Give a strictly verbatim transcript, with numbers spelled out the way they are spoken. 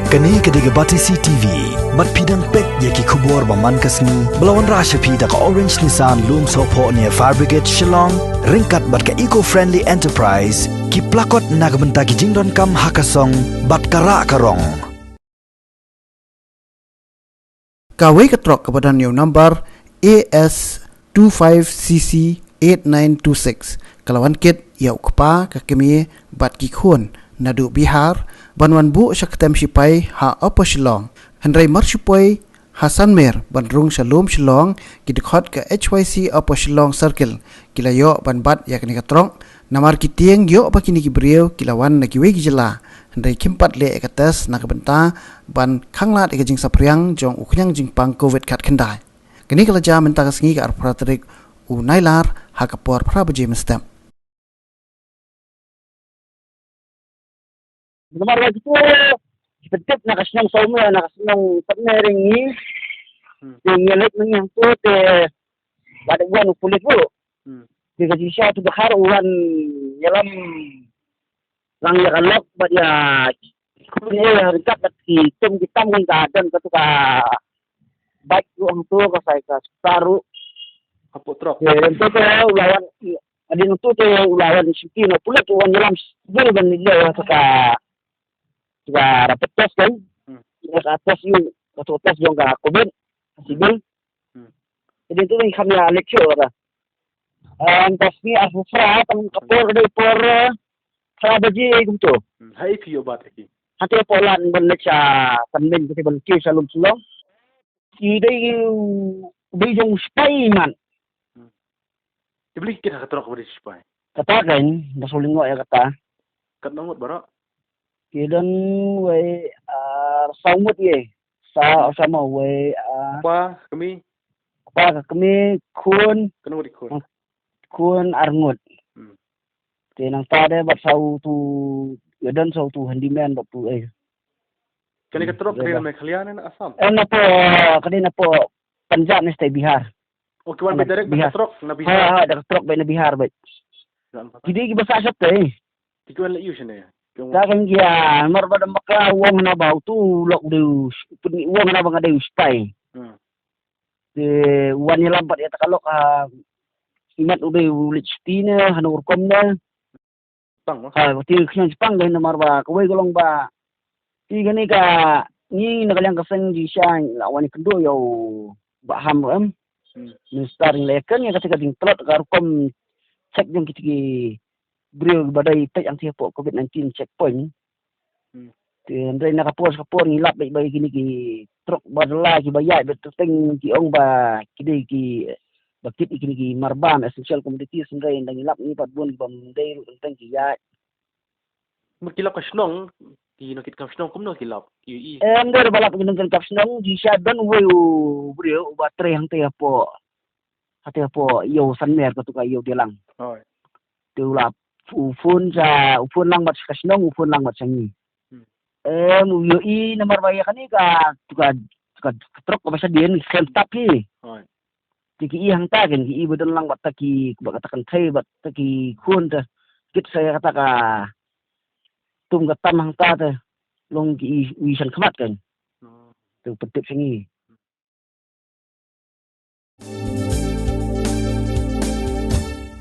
Kane ka dei ka Batesi T V. Bad phi dang peit ïa ki khubor ba man ka sngi ba la wanrah sha phi da ka Orange Nissan Lumsohphoh near Fire Brigade Shillong, ryngkat bad ka Eco Friendly Enterprise, ki plakot na ka bynta ki jingdonkam ha ka song bad ka rah ka rong. Kawei ka trok kaba don ïa u number A S two five C C eight nine two six ka la wan kit ïa u kpa, ka kmie bad ki khun naduh Bihar ban wan buh sha ka tem shipai ha Upper Shillong. Hynrei mar shu poi ha Sanmer ban rung sha Lumshillong, ki dkhot ka H Y C Upper Shillong Circle ki la ïoh ban bat ïa kane ka trok. Namar ki tieng ïoh ba kine ki briew ki la wan na kiwei ki jylla, hynrei kim pat leh ïa ka test na ka bynta ban khanglad ïa ka jingsaphriang jong u khñiang jingpang Covid khatkhyndai. Kane ka la jia mynta ka sngi, ka arphew phra tarik u Nailar, ha ka por phra baje mynstep. Namar ba kito ki pyntip na ka shnong Sawme, na ka shnong Sawme ring ngi. Hmm. Te ngi leit mynta hangto te ba dei wan u pulit ruh. Hmm. Te ka jingshisha tu ba khar u wan ïalam lang ïa ka lok bad ïa ki khun ïa ryngkat bad ki tum ki tam ngi ka don katu ka bike ruh hangto, ka sai ka scooter ruh. Hapoh trok. Te hangto te u la wan, hadien hangto te u la wan shuti na u pulit, u wan ïalam civil ban ïa ka, ka rapid test kan. Hmm. Ïa ka test ïa, katu test jong ka Covid, civil. Hmm. Hadien hangto te ngi kham ïa leit shuh ka. Em, test ni arphew phra, tang ka por ka dei por, eh, phra baje kumto. Hmm, ha ïa phi ïoh bat ïa ki? Hangto hapoh lad ban leit sha Sanmen, kata ban kiew sha Lumshillong. Ki dei, dei jong u sipai man. Hmm. Te balei ki kit ha ka trok ba dei sipai? Kata kan, ba shu lyngngoh ïa kata. Katno ngut baroh? Ki don wei, ah, saw ngut ïa. Sa, hmm, sa mo wei, ah, kpa, kmie? Kpa, ka kmie, khun. Katno ngut ki khun? Khun ar ngut. Hmm. Te nangta de bad sa utu, ïa don sa utu handyman bad utu, eh. Kane ka trok ka dei na Meghalaya ne na Assam? Eh, napoh, ka dei napoh Punjab ne sha Bihar. Oh, ki wan beit direct na ka trok na Bihar? Ha, ha, da ka trok beit na Bihar beit. Ki dei kiba sah shatei. Te ki wan leh aïu shane? Ki wan, da kan ïa, namar ba da bakla u ong hana ba utu u lok u dei u, u ong hana ba nga dei u sipai. Hmm. Te u wan ïalam pat ïa kata ka lok, ha, imat u dei u leit shuti ne hano rukom ne. Tang, ha, ka tieng khñiang jingpang ka, namar ba kawei ka long ba, te kane ka, ngi na ka liang ka seng jingshisha la wan ïakynduh ïa u Bah Ham ruh em. Hmm. Minister, ngi la ïakren ïa kata ka jingtlot ka rukom check jong kita ki briew ba dei peit hangtei hapoh Covid nineteen checkpoint. Hmm. Te hynrei na ka por sha ka por ngi lap beit ba kine ki trok ba la ki ba ïaid beit teng ki ong ba ki dei ki ba kit ïa kine ki marbam, essential commodities, hynrei nda ngi lap ngi pat bun ki bym dei ruh teng ki ïaid. Mut ki lap ka shnong, ki nongkit kam shnong kumno ki lap? Ki ïohi? Em, dei ba lap ki nongkit kam shnong, jingshisha don uwei u briew uba trei hangtei hapoh, hangtei hapoh ïew Sanmer, katu ka ïew Dialang. Hooid. Te u la, u phone sha, u phone lang bad sha ka shnong, u phone lang bad sha ngi. Hmm. Em, u ïohi namar ba ïa kane ka, tu ka, tu ka, tu ka trok kaba shadien, khlem tap hi. Hooid. Te ki i hangta ken, ki i ba don lang bad ta ki, bad kata ka kynthei, bad ta ki khun te. Kit sa ïa kata ka tum ka tam hangta te. Long ki i, u i shan khmat ken. Hmm. Te u pyntip sha ngi.